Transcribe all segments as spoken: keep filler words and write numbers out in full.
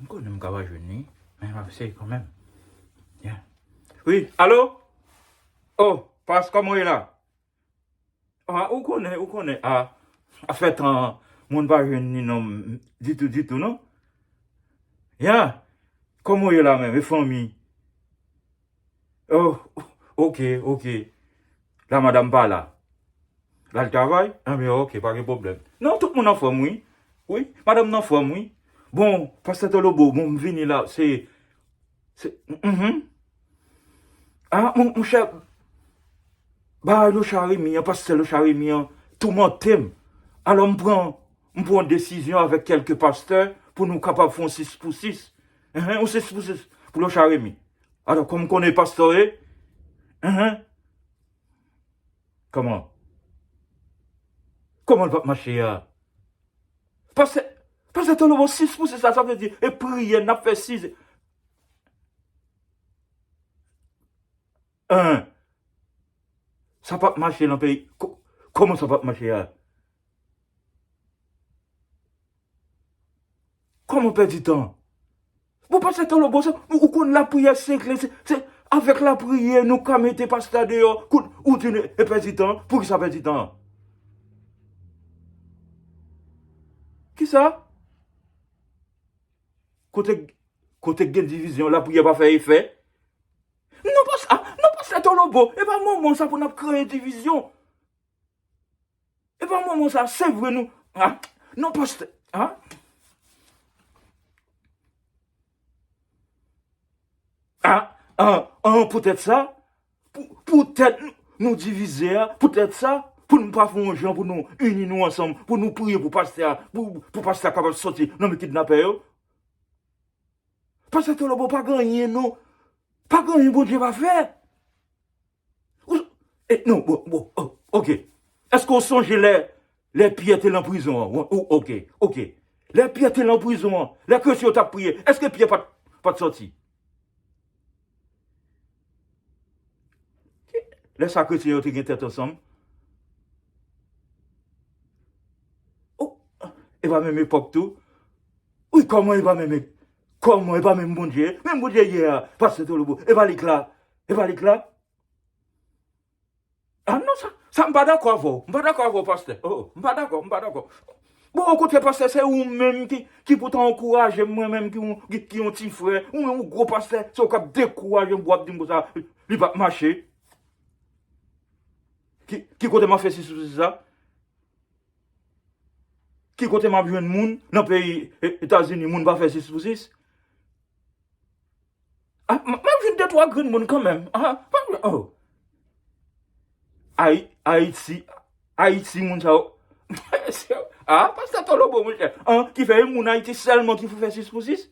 M konnen m ka pa jwenn li, men m ap eseye kanmenm. Yeah. Wi, alo? Oh, pas, kòman w ye la? Ah, ou konnen, ou konnen. Ah, afè tan, moun pa jwenn ni nonm ditou, ditou, non? Ya, kòman w ye la menm? E fanmi? Oh, ok, ok. La madanm pa la. L al travay? Anben, ok, pa gen pwoblèm. Non, tout moun anfòm, wi. Wi, madanm nan anfòm, wi. Bon, pastè Tolobo, bon, m vini la, se, se, mhm. Ah, mon, monchè, bagay Lochard Remy an, pastè Lochard Remy an, toumante m. Alò, m pran, m pran yon desizyon avèk kèlke pastè pou nou kapab fè yon sis pou sis. Enhen, yon sis pou sis pou Lochard Remy. Alò, kòm m konnen pastè w ye, enhen, kòman? Kòman l p ap mache a? Pastè, pastè Tolobo, sis pou sis la, sa vle di, e priyè n ap fè sis. Hein? Sa p ap mache nan peyi. Ko-, kòman sa p ap mache a? Kòman pèdi tan? Bon, pastè Tolobo, se, ou, ou konn lapriyè sekrè, se, se avèk lapriyè nou ka mete pastè deyò. Kout, ou di nou, e pèdi tan? Poukisa pèdi tan? Kisa? Kote, kote gen divizyon, lapriyè pa fè efè? Non, pas-, ah, non, pastè Tolobo, e pa moman sa pou n ap kreye divizyon. E pa moman sa, se vre nou, ah, non, pastè, ah. Ah, ah, ah, poutèt sa, pou, poutèt nou, nou divize a, poutèt sa, pou nou pa fè yon jan pou nou ini nou ansanm, pou nou priye pou pastè a, pou, pou pastè a kapab sòti nan men kidnapè yo. Pastè Tolobo, pa gen anyen non. Pa gen anyen Bondye pa fè. Ou, e, non, bon, bon, oh, ok. Èske w sonje lè, lè Pyè te lan prizon an? Ou, ou, ok, ok. Lè Pyè te lan prizon an, lè kretyen yo t ap priye, èske Pyè pa t, pa t sòti? Lè sa kretyen yo te gen tèt ansanm. Oh, e pa menm epòk tou. Wi, kòman e pa menm e-, kòman e pa menm Bondye? Menm Bondye yè a, pastè Tolobo, e pa li k la? E pa li k la? Ah non, sa, sa m pa dakò avè w. M pa dakò avè w, pastè. Oh, m pa dakò, m pa dakò. Bon, okontrè, pastè, se ou menm ki, ki pou ta ankouraje m, mwen menm ki, ki, ki yon ti frè. Ou menm, ou gwo pastè, se ou k ap dekouraje m pou w ap di m konsa, li p ap mache. Ki, ki kote m ap fè sis pou sis sa? Ki kote m ap jwenn moun nan peyi E-, Etazini, moun pa fè sis pou sis? Ah, m, m ap jwenn de twa grenn moun kanmenm. Ah, pa, oh. Ay-, Ayiti, Ayiti, moun sa yo. Ah, pastè Tolobo, monchè. Ah, ki fè e moun Ayiti sèlman ki fè sis pou sis?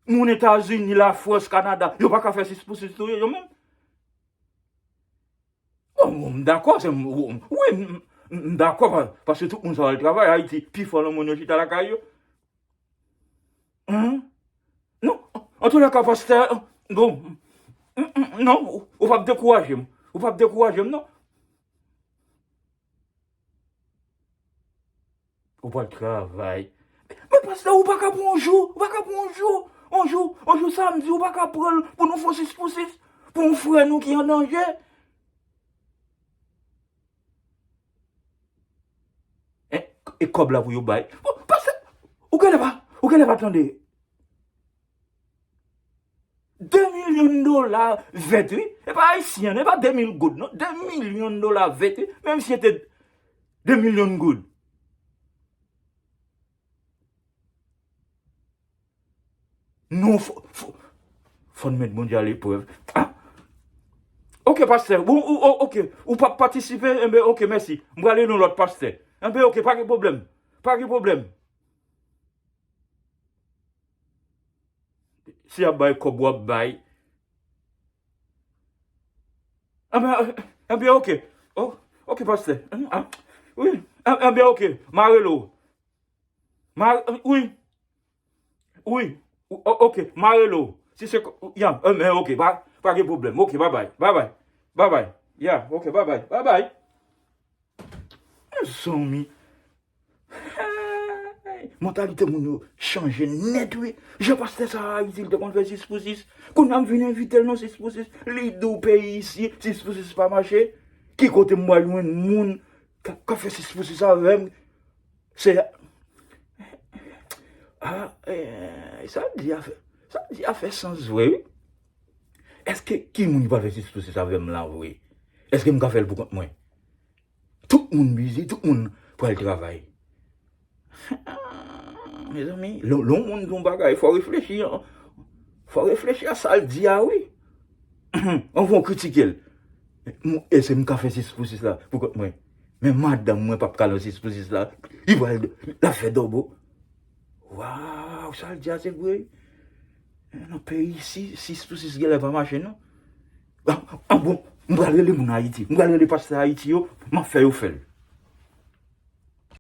Moun Etazini, Lafrans, Kanada, yo pa ka fè sis pou sis tou, yo menm? Bon, bon, m dakò, se, m, wi, m, m, m dakò, pa-, paske tout moun sa al travay, Ayiti, pi fò nan moun yo chita lakay yo. Hein? Non, antoulèka, pastè, bon, m, m, non, ou, ou p ap dekouraje m. Ou p ap dekouraje m, non. Ou pral travay. Men pastè, ou pa ka pran yon jou, ou pa ka pran yon jou, yon jou, yon jou samdi, ou pa ka pran l pou nou fè sis pou sis, pou yon frè nou ki an danje. E, e kòb la pou yo bay. Bon, pastè, ou genlè pa, ou genlè pa tande. De milyon dola vèt, wi. E pa ayisyen, e pa de mil goud, non. De milyon dola vèt, wi. Menm si se te de milyon goud. Non, fò, fò, fò n met Bondye a leprèv. Ah! Ok, pastè. Bon, ou, ou, ok. Ou p ap patisipe? Enben, ok, mèsi. M prale yon lòt pastè. Enben, ok, pa gen pwoblèm. Pa gen pwoblèm. Si y ap bay kòb, w ap bay. Enben, enben, ok. Oh, ok, pastè. Ah, wi. En-, enben, ok. M a rele w. Ma-, wi. Wi. O-, ok. M a rele w. Si se ko-, ya, enben, ok. Pa, pa gen pwoblèm. Ok, babay. Babay. Babay. Ya, ok, babay. Babay. Mezanmi. Hey! Mantalite moun yo chanje nèt, wi. Jan pastè sa a Ayiti, li te konn fè sis pou sis. Kounye a m vin envite l nan sis pou sis. Li di w peyi isi, sis pou sis pa mache. Ki kote m pral jwenn moun k ap, k ap fè sis pou sis avè m? Se, ah, eh, sa l di a fè, sa l di a fè sans vre, wi. Èske ki moun ki pral fè sis pou sis avè m la vre? Èske m ka fè l pou kont mwen? Tout moun bizi, tout moun pral travay. Mezanmi, lè, lè yon moun di yon bagay, fò w reflechi, an. Fò w reflechi a sa l di a, wi. Anvan w kritike l. M, èske m ka fè sis pou sis la pou kont mwen? Men madanm mwen p ap ka nan sis pou sis la. Li pral, l ap fè dòbo. Waw, sa l di a se vre. Nan peyi isi, sis pou sis genlè pa mache, non. Ah, ah, bon, m pral rele moun Ayiti. M pral rele pastè Ayiti yo, m ap fè yo fè l.